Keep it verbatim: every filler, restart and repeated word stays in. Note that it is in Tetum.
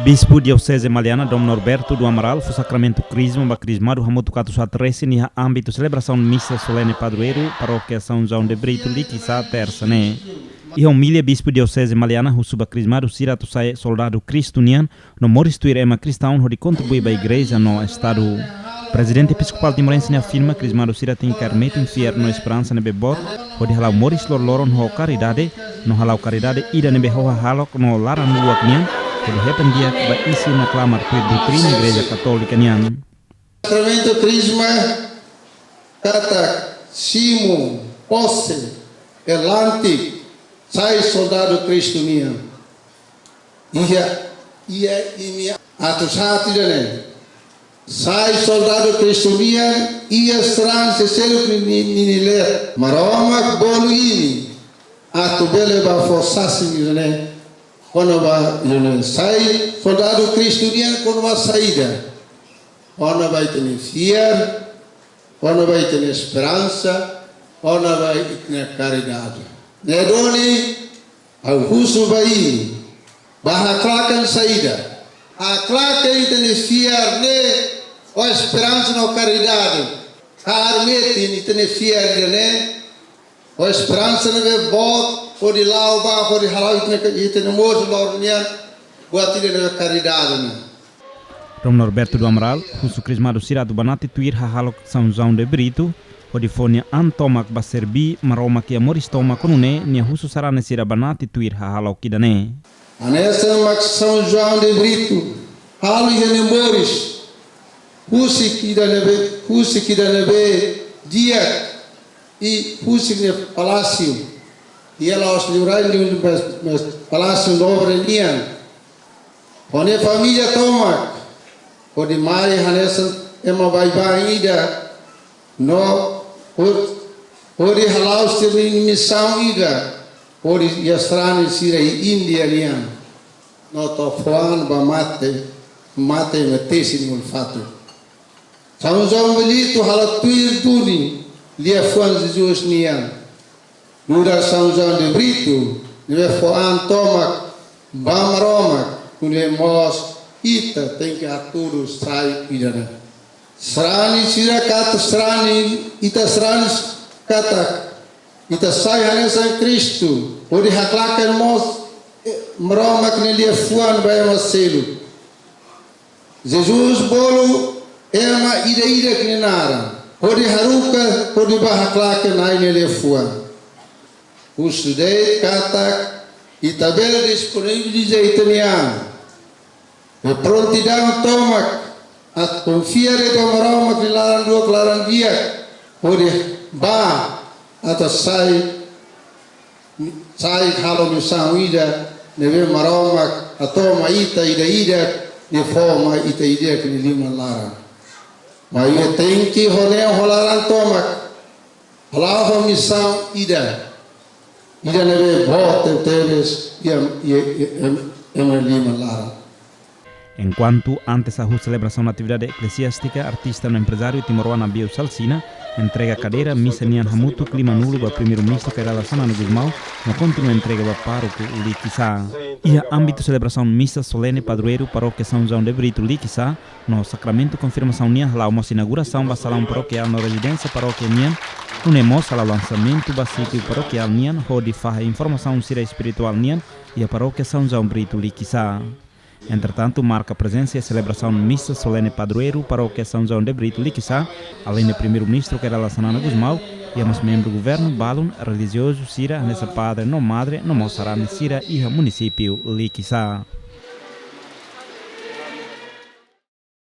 Bispu Dioseze Maliana, Dom Norberto do Amaral, fó sakramentu Krisma ba krizmadu hamutuk atus haat resin iha ámbitu selebrasaun misa solene padroeiru Parókia São João de Brito, Likisá, tersa ne'e. Iha omilia, Bispu Dioseze Maliana husu ba krizmadu sira atu sai soldadu Kristu nian, no moris tuir ema kristaun hodi kontribui ba igreja no estadu. Prezidente Episkopál Timorense ne'e afirma krizmadu sira tenke kaer metin fiar no esperansa ne'ebé boot, hodi hala'o moris loroloron ho karidade, no hala'o karidade ida ne'ebé ho hahalok no laran-luak nian, hodi hetan di'ak ba isin no klamar tuir doutrina Igreja Katólika nian. Sakramentu Krisma katak simu, pose, elantik, sai soldadu Kristu nian. Iha, iha imi atus haat ida-ne'e. Sai soldadu Kristu nian, iha sarani seluk ni, ni, ni, ni le. Maromak bolu imi atu bele bá fó sasin ida-ne'e. Kona-ba ida-ne'e. Sai soldadu Kristu nian kona-ba saida? Kona-ba ita-nia fiar, kona-ba ita-nia esperansa, kona-ba ita-nia karidade. Ne'e duni, ha'u husu ba imi, bá haklaken saida? Haklaken ita-nia fiar ne'e, ho esperansa no karidade. Kaer metin ita-nia fiar ida-ne'e, ho esperansa ne'ebé boot, hodi la'o bá, hodi hala'o ita-nia, ita-nia moris loroloron nian, buat ida ne'ebé karidade nian. Dom Norberto do Amaral husu krizmadu sira atu banati tuir hahalok São João de Brito, hodi fó nia an tomak ba serbí Maromak iha moris tomak, ho nune'e nia husu sarani sira banati tuir hahalok ida-ne'e. Hanesan mak São João de Brito halo iha nia moris, husik ida ne'ebé, husik ida ne'ebé di'ak, i husik nia palásiu, i la'ós liurai liu, mas, mas palásiu nobre nian. Ho nia família tomak, hodi mai hanesan ema baibain ida, no hod-, hodi hala'o sira-nia misaun ida, hodi iha sarani sira iha Índia nian, no to'o fó an ba mate, mate ema tesi nia ulun-fatuk. São João Brito halo tuir duni liafuan Jesus nian. Nu'udar São João de Brito, ne'ebé fó an tomak ba Maromak, nune'e mós ita tenke hatudu sai ida-ne'e. Sarani sira katak sarani, ita sarani katak ita sai hanesan Kristu, hodi haklaken mós, eh, Maromak nia liafuan ba ema seluk. Jesus bolu ema ida-idak nia naran, hodi haruka, hodi bá haklaken Na'i nia liafuan. Husu de'it katak ita bele disponibiliza ita-nia an, be prontidaun tomak atu konfia de'it ba Maromak nia laran-luak, laran-di'ak, hodi bá atu sai, sai halo misaun ida ne'ebé Maromak hatama ita ida-idak, nia fó mai ita ida-idak nia liman laran. Maibé tenke ho neon ho laran tomak, hala'o ho misaun ida, ida ne'ebé boot tebes iha, iha, iha, em-, ema liman laran. Enkuantu antes hahú selebrasaun atividade ekleziástika, artista no emprezáriu timoroan Abiu Salsina entrega kadeira misa nian hamutuk lima-nulu ba Primeiru-Ministru Kay Rala Xanana Gusmão, no kontinua entrega ba pároku Likisá. Iha ámbitu selebrasaun misa solene padroeiru Parókia São João de Brito, Likisá, no sakramentu konfirmasaun nian, hala'o mós inaugurasaun ba salaun parokiál no rezidénsia parókia nian, nune'e mós hala'o lansamentu ba sítiu parokiál nian, hodi fahe informasaun sira espirituál nian iha Parókia São João Brito, Likisá. Entretantu, marka prezensa iha selebrasaun misa solene padroeiru Parókia São João de Brito, Likisá, aleinde Primeiru-Ministru Kay Rala Xanana Gusmão, iha mós membru governu balun, relijiozu sira hanesan padre no madre, no mós sarani sira iha munisípiu Likisá.